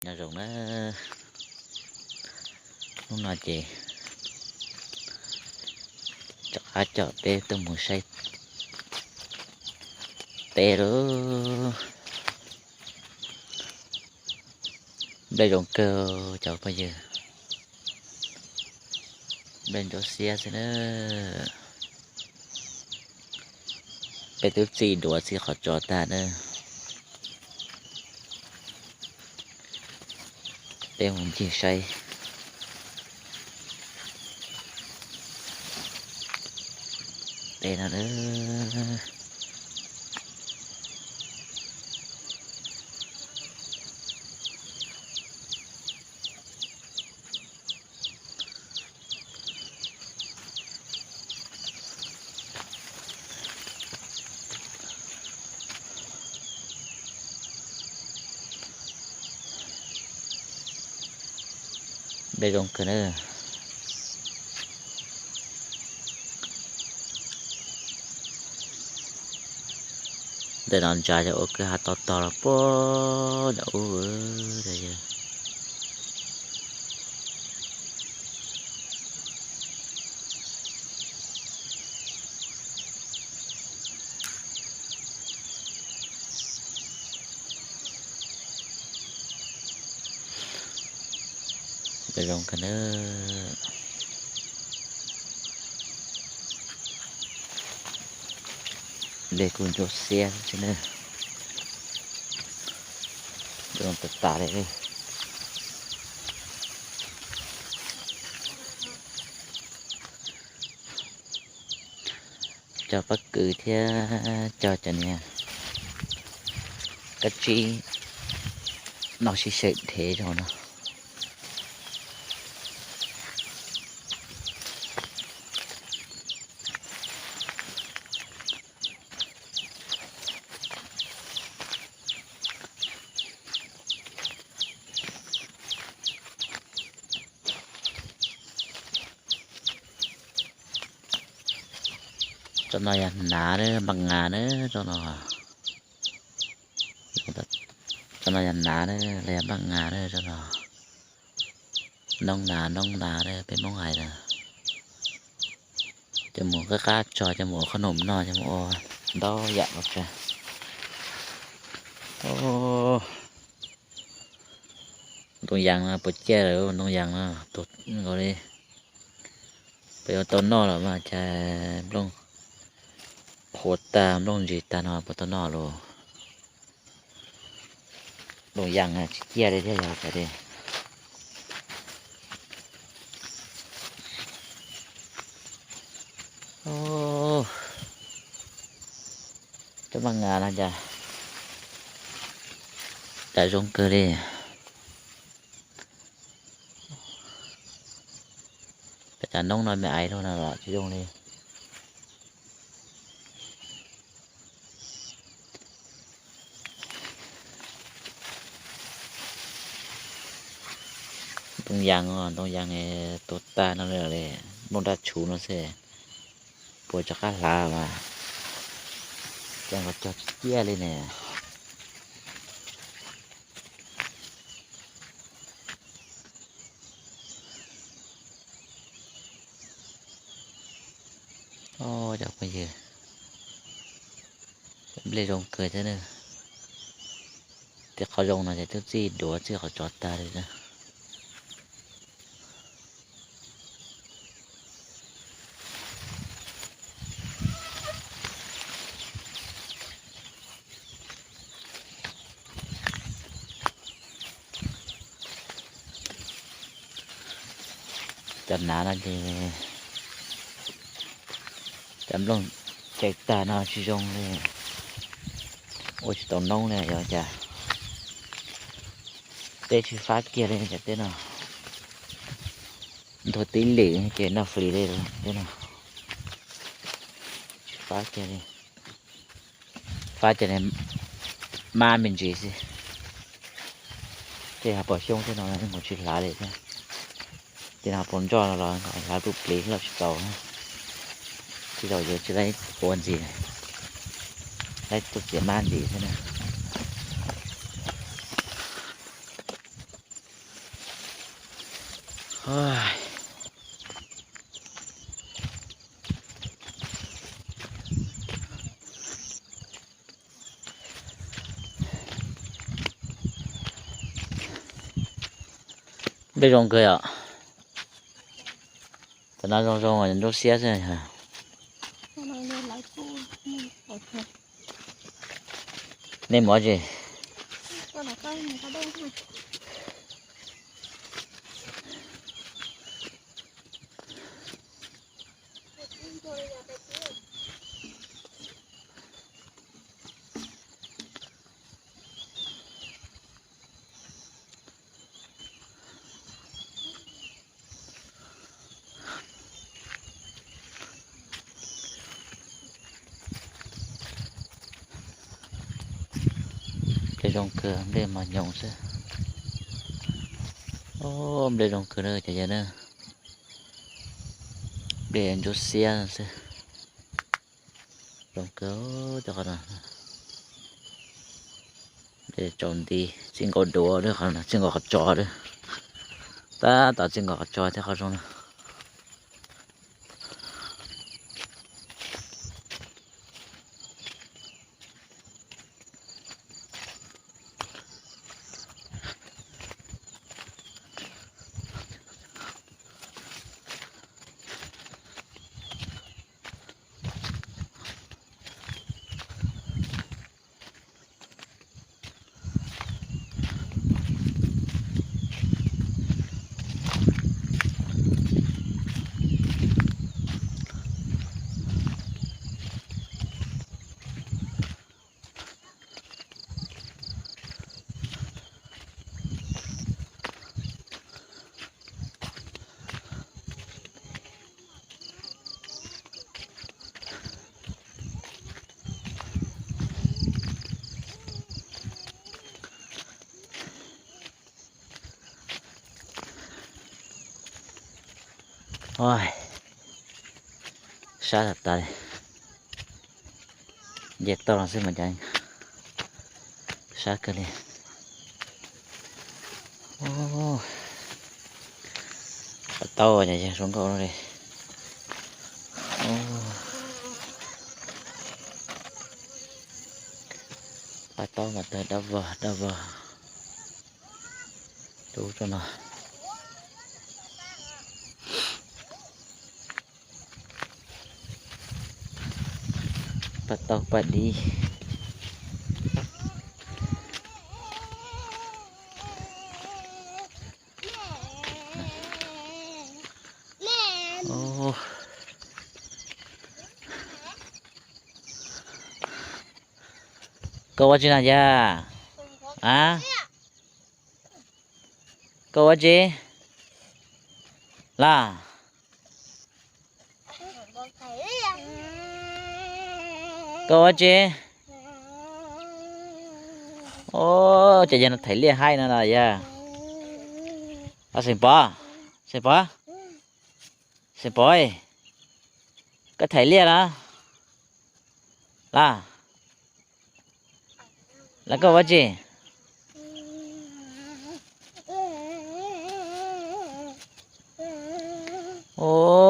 Nyob zoo na, hnub no ces rov qab coj peb tuaj mus saib teb lauj. Nplej zoo kawg cov phooj ywg, nplej ntsuab xiab xwb na. Peb twb txij duav txij qhov tso tag na. Peb mus ncig saib teb no na. Nplej zoo kawg na. Ntawm no ntsa yog ua kwj ha to to los puag nram ub. Zoo kawg na. Nplej kuj ntsuab xiab xwb na. Zoo tas tas li. Cog pob kws thiab cog cov niag kab tsib no sib xyaw dhev rau no. Tsob no yog nav na, npaj nga na tsob no. Tsob no yog nav na, los yog npaj nga na tsob no. Noob nav, noob nav na peb Hmoob hais na. Coj mus qab qab tso, coj mus ua qhob noom noj, coj mus ua ntau yam los tsav. Ntoo yas no puas ciaj lawm, ntoo yas no tus nkaus li. Puas yuav tau noj los mas cas nplooj qhuav tag nplooj ntsis tag no puas tau noj los. Ntoo yas tsis ciaj li thiab yog cas li. Cov npaj nga no cas cas zoo kawg li. Cas noob no me aiv luaj no los tsis zoo li. Ntoo yas, ntoo yas tuag tag no li, nplooj daj tshuv no xwb. Puas rov qab hlav mas cas nkaus cog tsis ciaj li ne. Cov phooj ywg, nplej zoo kawg thiab na. Tej qhov zoo no ces twb txij duav txij qhov tsov tag li na. Cov nav no ces cov nplooj cais tag no tsis zoo li, ua tsis tau noob li yog cas. Teb tsis fab kiag li cov teb no. Nthua tib lwm ces noj flis li tej no. Tsis fab kiag li. Fab ces mab me ntsis xwb. Tej hav pos xyoob tej no mus tsis hlav li thiab. Tej no hav pos ntsoj no los hlav lub pliv loj tsis tau. Tej zaum yuav tsis laib ua ntxiv, laib tuaj txiav mab ntxiv xwb na. Nplej zoo kawg yom. Tam no zoo zoo ntsuab xiab xwb. Nej mus tsi? Nplej zoo kawg, nplej mos nyoos xwb. Nplej zoo kawg na cov yawg na. Nplej ntsuab xiab xwb. Zoo kawg cov qhov no. Nplej tsaus nti, txij nkaus duav, txij nkaus qhov tsos. Tab tom txij nkaus qhov tsos thiab qhov zoo na. Sab tas tas li. Nce toj los xwb mas cas sab kawg li. Paj taub zoo nkauj li. Paj taub mas tawg dab vog dab vog. Rub tso no. Paj taub paj dib. Koj ua tsi na yawg? A, koj ua tsi? Laj, koj ua tsi? Ces yawg no thaiv liaj haib no los yawg. Xeem Pov, Xeem Pov, Xeem Pov, koj thaiv liaj los? Laj, los koj ua tsi? Ua